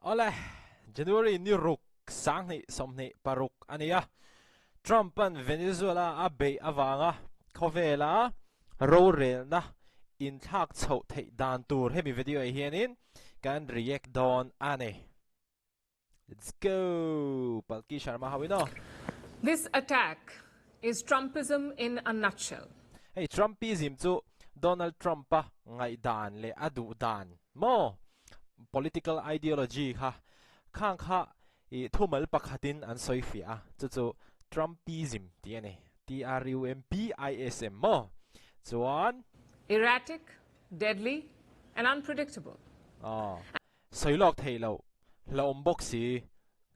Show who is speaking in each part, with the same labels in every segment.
Speaker 1: Awle, January ni ruk 2026 a ni a, Trump-a'n Venezuela a beih avanga khawvela rorelna inthlak chhoh theih dan tur hemi video ah hianin kan react dawn a ni. Let's go! Palki Sharma ho in aw.
Speaker 2: This attack is Trumpism in a nutshell.
Speaker 1: Hei Trumpism chu Donald Trump-a ngaihdan leh a duh dan maw? Political ideology kha khang kha i thumal pakhatin an sawi fiah a, chu chu Trumpism tih a ni, T-R-U-M-P-I-S-M maw? Chuan.
Speaker 2: Erratic, deadly and unpredictable.
Speaker 1: Aw, sawi lawk theih loh, hlauhawm bawk si,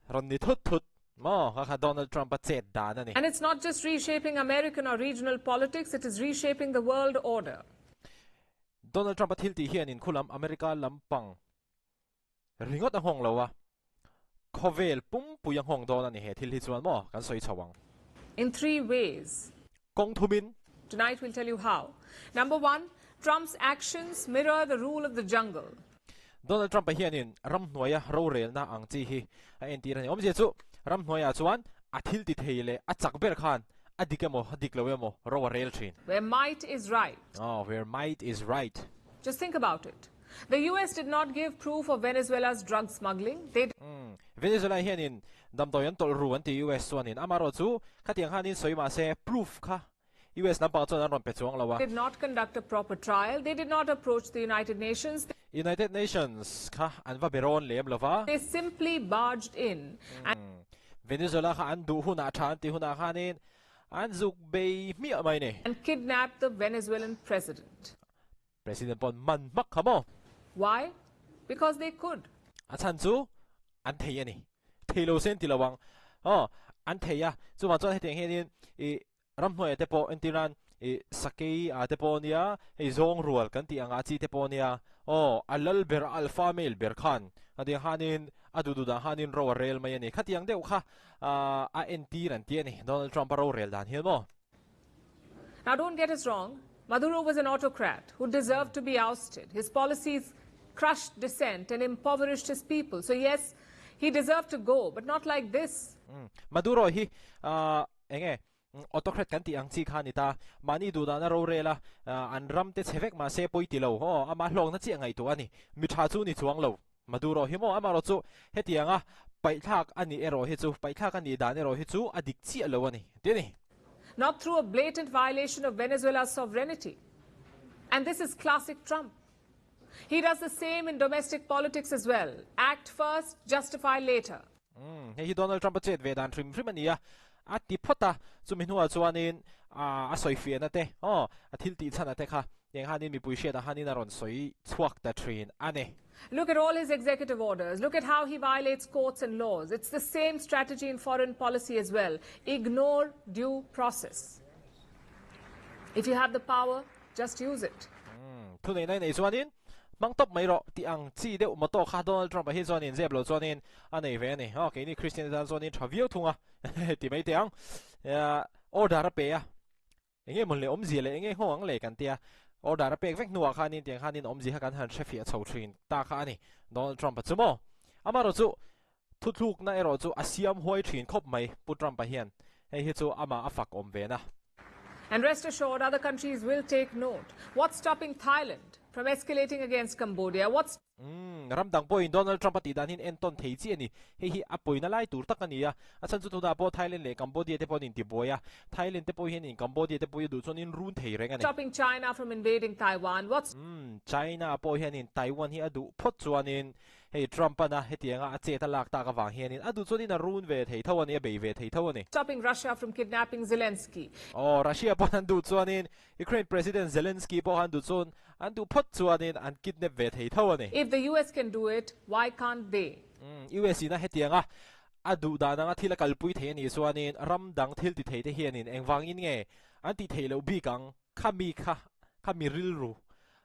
Speaker 1: rawn ni thut thut maw? Kha kha Donald Trump-a chet dan a ni.
Speaker 2: And it's not just reshaping American or regional politics, it is reshaping the world order.
Speaker 1: Donald Trump-a thil tih hianin khulam America lampang ringawt a nghawng lo a, khawvel pumpui a nghawng dawn a ni he thil hi chuan maw kan sawi chho ang.
Speaker 2: In three ways.
Speaker 1: Kawng thumin.
Speaker 2: Tonight we'll tell you how. Number one, Trump's actions mirror the rule of the jungle.
Speaker 1: Donald Trump-a hianin ramhnuaia rorelna ang chi hi a entir a ni. Awmzia chu ramhnuaiah chuan a thil ti thei leh a chak ber khan a dik emaw a dik lo emaw ro a rel thin.
Speaker 2: Where might is right.
Speaker 1: Aw, where might is right.
Speaker 2: Just think about it. The US did not give proof of Venezuela's drug smuggling. They.
Speaker 1: Umm, Venezuela hianin damdawi an tawlh ru an ti US chuanin amarawh chu khatiang khanin sawi mahse proof kha US lampang chuan an rawn pe chuang lo a.
Speaker 2: Did not conduct a proper trial. They did not approach the United Nations.
Speaker 1: United Nations kha an va be rawn lem lo va.
Speaker 2: They simply barged in and.
Speaker 1: Umm, Venezuela kha an duh hunah tha an ti hunah khanin an zuk bei hmiah mai ni.
Speaker 2: And kidnapped the Venezuelan president.
Speaker 1: President pawh man hmak kha maw?
Speaker 2: Why? Because they could.
Speaker 1: A chhan chu an thei a ni. Thei lo se an ti lo ang. Aw, an thei a. Chuvang chuan hetiang hianin i ramhnuaiah te pawh entir nan i sakei ah te pawh ania, hei zawng rual kan tih angah chi te pawh ania. Aw, a lal ber, a alpha male ber khan hetiang khanin a duh duh dan khanin ro a rel mai a ni. Khatiang deuh kha a entir an ti a ni, Donald Trump-a rorel dan hian maw?
Speaker 2: Now don't get us wrong, Maduro was an autocrat who deserved to be ousted. His policies crushed dissent and impoverished his people. So yes, he deserved to go, but not like this.
Speaker 1: Mm. Maduro hi uh, enge mm, autocrat kan ti ang chi kha ni ta mani du dana ro rela uh, an ram te chevek ma se poi ti lo ho ama hlong na chi angai tu ani mi tha chu ni chuang lo Maduro hi maw ama ro chu hetianga paithlak ani ero hi chu paithlak ani dan ero hi chu adik chi lo ani ti ni.
Speaker 2: Not through a blatant violation of Venezuela's sovereignty. And this is classic Trump. He does the same in domestic politics as well. Act first, justify later.
Speaker 1: Umm hei hi Donald Trump a chet ve dan hrim hrim a ni a, a ti phawt a, chumi hnuah chuanin a sawi fiahna te aw a thil tih chhan a te kha eng hanin mipui hriatah hanin a rawn sawi chhuak ta thin a ni.
Speaker 2: Look at all his executive orders. Look at how he violates courts and laws. It's the same strategy in foreign policy as well. Ignore due process. If you have the power, just use it.
Speaker 1: Umm thu nei nai nei chuanin hmang tawp mai rawh tih ang chi deuh motto kha Donald Trump a hi chuanin zep lo chuanin a nei ve a ni. Aw keini Christian te tan chuanin tha viau thung a ti mai teh ang. Order a pe a Enge mawn le awmzia leh enge nghawng ang le kan tia order a pek vek hnuah khanin tiang khanin awmzia kha kan han hrefiah chho thin ta kha a ni Donald Trump-a chu maw? Amaherawh chu thuthlukna erawh chu a siam huai thin khawp mai Pu Trump-a hian hei hi chu amah a fak awm ve na.
Speaker 2: And rest assured other countries will take note. What's stopping Thailand from escalating against Cambodia? What's.
Speaker 1: Umm, ram dang pawhin Donald Trump a tih dan hian entawn thei chi a ni. Hei hi a pawina lai tur tak a ni a. A chhan chu tunah pawh Thailand leh Cambodia te pawh an intibuai a. Thailand te pawh hian in Cambodia te pawh hi a duh chuan in run thei reng a ni.
Speaker 2: Stopping China from invading Taiwan? What's.
Speaker 1: Umm, China pawh hianin Taiwan hi a duh phawt chuanin hei Trump-an a hetianga a chet a lak tak avang hianin a duh chuanin a run ve thei tho a ni, a bei ve thei tho a ni.
Speaker 2: Stopping Russia from kidnapping Zelensky?
Speaker 1: Aw, Russia pawh an duh chuanin Ukraine President Zelensky pawh an duh chuan an duh phawt chuanin an kidnap ve thei tho a ni.
Speaker 2: If the US can do it, why can't they?
Speaker 1: Umm, US in a hetianga a duh dan anga thil a kalpui thei a nih chuanin ram dang thil ti thei te hianin engvangin nge an tih theih loh bik ang? Kha mi kha, kha mi rilru,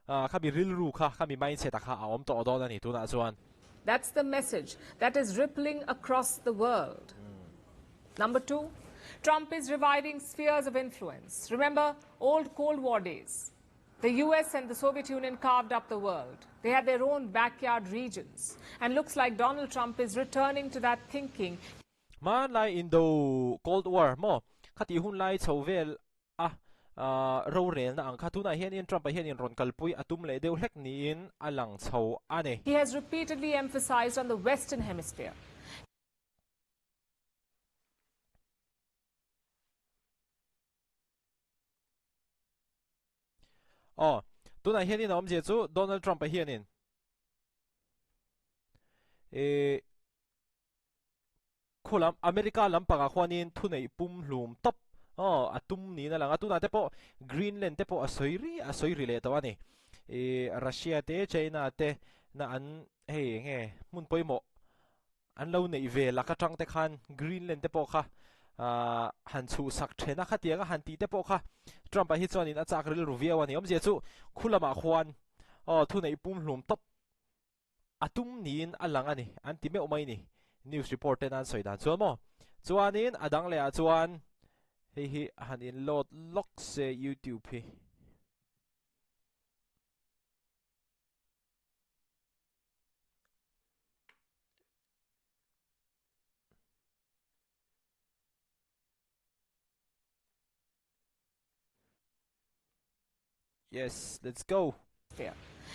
Speaker 1: kha mi rilru kha, kha mi mindset a kha a awm tawh dawn a ni tunah chuan.
Speaker 2: That's the message that is rippling across the world. Number 2, Trump is reviving spheres of influence. Remember old Cold War days. The US and the Soviet Union carved up the world. They had their own backyard regions. And looks like Donald Trump is returning to that thinking.
Speaker 1: Hmanlai Indo Cold War maw khati hun lai chho vel a rorelna ang kha tunah hianin Trump-a hianin rawn kalpui a tum leh deuh hlek niin a lang chho a ni.
Speaker 2: He has repeatedly emphasized on the Western Hemisphere.
Speaker 1: Aw, tunah hianin a awmzia chu Donald Trump-a hianin eh khulam America lampangah khuanin thuneih pumhlum tawp aw a tum niin a lang a, tunah te pawh Greenland te pawh a sawi ri a sawi ri leh tawh a ni. Ih Russia te China te na an hei enge hmun pawimawh An lo neih ve lak atang te khan Greenland te pawh kha han chhuhsak then a, khatiang a han tih te pawh kha Trump-a hi chuanin a chak rilru viau a ni. Awmzia chu khu lamah khuan aw thuneih pumhlum tawp a tum niin a lang a ni, an ti meuh mai ni. News report ten an sawi dan chuan maw? Chuanin a dang lehah chuan hei hi han in load lawk se YouTube hi. Yes, let's go.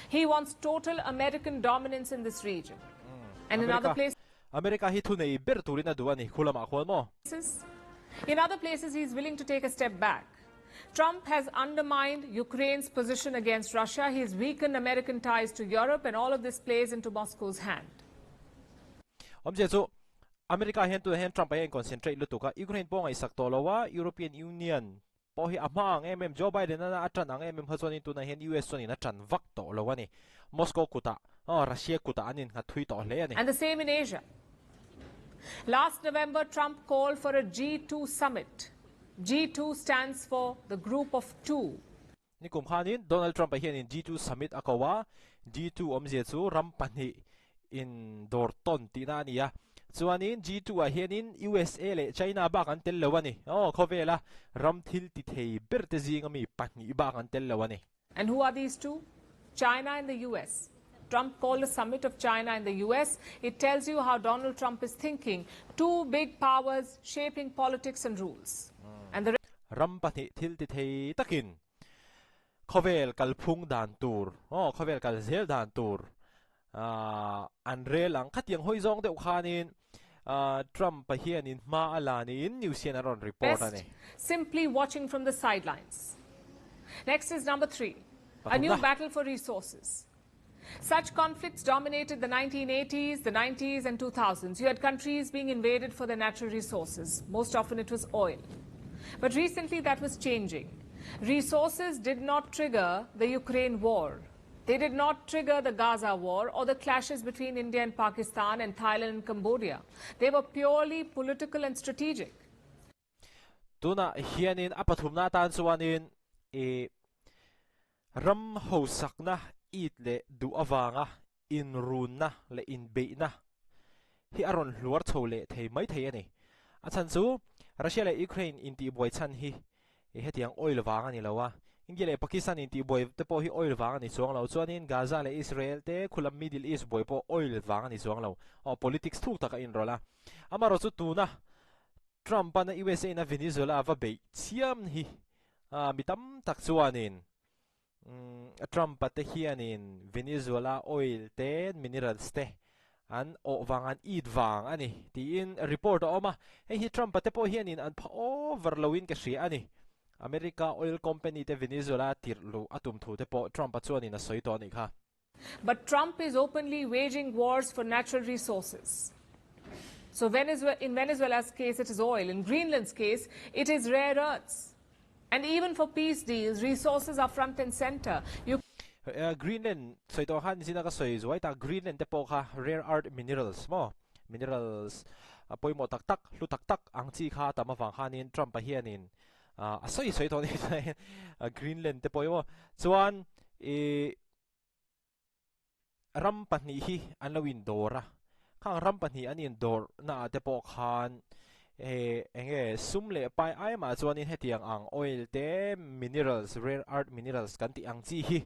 Speaker 2: He wants total American dominance in this region. Mm. And in other places
Speaker 1: America hi thu nei ber turin a duh a ni, khu lamah khuan maw?
Speaker 2: In other places he is willing to take a step back. Trump has undermined Ukraine's position against Russia. He has weakened American ties to Europe and all of this plays into Moscow's hand.
Speaker 1: Awmzia chu America hian tunah hian Trump a hian concentrate lutuk a, Ukraine pawh ngaihsak tawh lo a, European Union pawh hi a hma ang em em, Joe Biden a ṭan ang em em kha chuanin tunah hian US chuanin a ṭan vak tawh lo a ni. Moscow kutah, Russia kutah an innghat thui tawh hle a ni.
Speaker 2: And the same in Asia. Last November, Trump called for a G2 summit. G2 stands for the group of two.
Speaker 1: Nikum khanin Donald Trump-a hianin G2 summit a ko a, G2 awmzia chu ram pahnih in dawr tawn tihna a ni a. Chuanin G2 ah hianin USA leh China bak an tel lo a ni. Aw, khawvela ram thil ti thei ber te zinga mi pahnih bak an tel lo a ni.
Speaker 2: And who are these two? China and the US. Trump called a summit of China and the US. It tells you how Donald Trump is thinking. Two big powers shaping politics and rules. And the
Speaker 1: Ram pahnih thil ti thei takin khawvel kalphung dan tur, aw khawvel kal zel dan tur an rel ang. Khatiang hawi zawng deuh khanin Trump a hianin hma a la niin news hian an rawn report a ni.
Speaker 2: Simply watching from the sidelines. Next is number 3. A new battle for resources. Such conflicts dominated the 1980s, the 90s and 2000s. You had countries being invaded for their natural resources. Most often it was oil. But recently that was changing. Resources did not trigger the Ukraine war. They did not trigger the Gaza war or the clashes between India and Pakistan and Thailand and Cambodia. They were purely political and strategic.
Speaker 1: Tunah hianin a pathumna atan chuanin i ram hausakna it leh duh avanga inrunna leh inbeihna hi a rawn hluar chho leh thei mai thei a ni. A chhan chu Russia leh Ukraine intihbuai chhan hi hetiang oil vang a ni lo a, India leh Pakistan intihbuai te pawh hi oil vang a ni chuang lo, chuanin Gaza leh Israel te khulam Middle East buai pawh oil vang a ni chuang lo. Aw politics thuk tak a inrawlh a. Amaherawhchu chu tuna Trump-a na USA in a Venezuela a va beih chiam hi mi tam tak chuanin Trump-a te hianin Venezuela oil te minerals te an awh vang an it vang a ni tiin report a awm a, hei hi Trump-a te pawh hianin an pha over loin ka hria a ni. America oil company te Venezuela tirh luh a tum thu te pawh Trump-a chuanin a sawi tawh a nih kha.
Speaker 2: But Trump is openly waging wars for natural resources. So Venezuela, in Venezuela's case, it is oil. In Greenland's case, it is rare earths. And even for peace deals, resources are front and center. You
Speaker 1: Greenland sawi tawh khan zina ka sawi zuai ta Greenland te pawh kha rare earth minerals maw minerals pawimawh tak tak hlu tak tak ang chi kha a tam avang khanin Trump a hianin a sawi sawi tawh ni Greenland te pawh hi maw chuan i Ram pahnih hi an lo indawr a, khang ram pahnih an indawrhna ah te pawh khan He enge sum leh pai ai mah chuanin hetiang ang oil te minerals rare earth minerals kan tih ang chi hi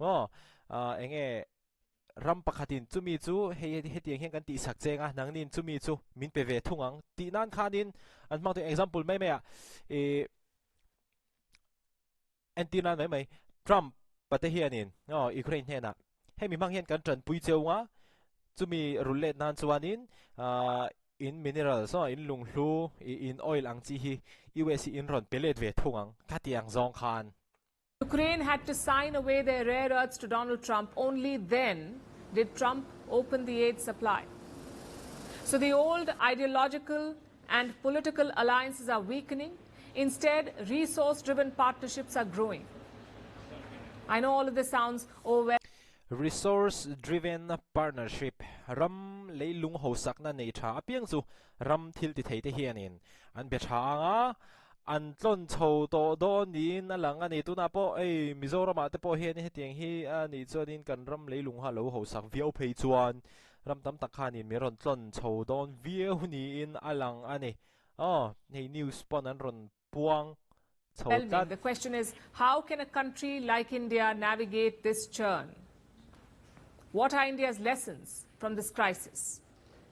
Speaker 1: maw enge ram pakhatin chumi chu hei hetiang hian kan tihsak cheng a nangnin chumi chu min pe ve thung ang tih nan khanin an hmang thei example mai mai ah ih entir nan mai mai Trump pate hianin aw Ukraine hnenah hemi hmang hian kan tanpui cheu nga chumi rul let nan chuanin ah in minerals aw in lunghlu ih in oil ang chi hi US hi in rawn pe let ve thung ang ka ti ang zawng khan.
Speaker 2: Ukraine had to sign away their rare earths to Donald Trump only then did Trump open the aid supply. So the old ideological and political alliances are weakening. Instead, resource-driven partnerships are growing. I know all of this sounds overwhelming.
Speaker 1: Resource driven partnership, Ram leilung hosakna nei tha apiang chu ram thil ti thei te hianin an be tha ang a, an tlawn chho tawh dawn niin a lang a ni. Tunah pawh hei Mizoramah te pawh hian hetiang hi a nih chuanin kan ram leilung ha lo hosak viau phei chuan Ram tam tak khanin min rawn tlawn chho dawn viau niin a lang a ni. Aw, hei news pawn an rawn puang chho tlat.
Speaker 2: The question is, how can a country like India navigate this churn? What are India's lessons from this crisis?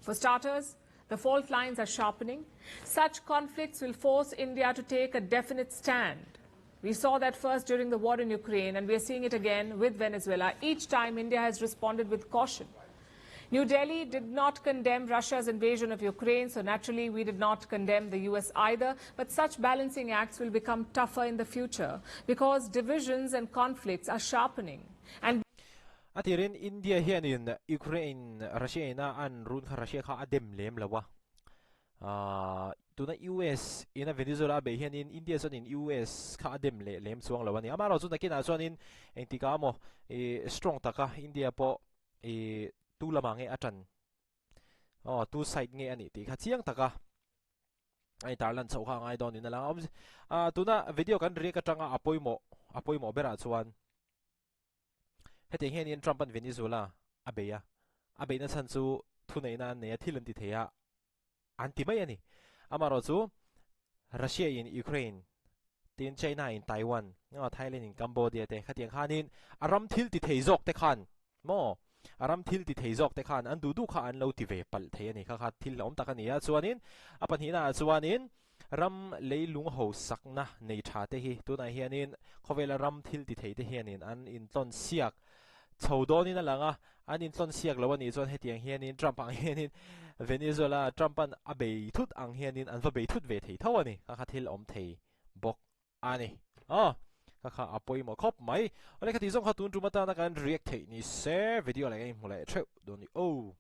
Speaker 2: For starters, the fault lines are sharpening. Such conflicts will force India to take a definite stand. We saw that first during the war in Ukraine, and we are seeing it again with Venezuela. Each time, India has responded with caution. New Delhi did not condemn Russia's invasion of Ukraine, so naturally we did not condemn the US either. But such balancing acts will become tougher in the future because divisions and conflicts are sharpening. And
Speaker 1: A tirin India hianin Ukraine Russia ina an run kha Russia kha a dem lem lo a. Ahh tuna US ina Venezuela a beih hianin India chuanin US kha a dem leh lem chuang lo a ni. Amaherawhchu chu nakinah chuanin engtikah emaw ih strong taka India pawh ih tu lamah nge a tan aw tu side nge a nih tih kha chiang taka a intarlan chhoh kha a ngai dawn niin a lang a. Ahh tuna video kan react atanga a pawimawh a pawimawh berah chuan Hetiang hianin Trump-a'n Venezuela a bei a, a beihna chhan chu thuneihna an nei a, thil an ti thei a, an ti mai a ni. Amaherawh chu Russia-in Ukraine, tin China-in Taiwan, Thailand-in Cambodia te khatiang khanin a ram thil ti thei zawk te khan maw, a ram thil ti thei zawk te khan an duh duh kha an lo ti ve palh thei a ni. Kha kha thil hlauhawm tak a ni a, chuanin a pahnihnaah chuanin Ram leilung hosakna nei tha te hi tunah hianin khawvela ram thil ti thei te hianin an intlawn siak chho dawnin a lang a, an intlawn siak lo a nih chuan hetiang hianin Trump ang hianin Venezuela Trump-a'n a bei thut ang hianin an va bei thut ve thei tho a ni, kha kha thil awm thei bawk a ni. Aw, kha kha a pawimawh khawp mai. Awle khati zawng kha tun tum atana kan react theih ni se video leh ka inhmu leh theuh dawn ni aw.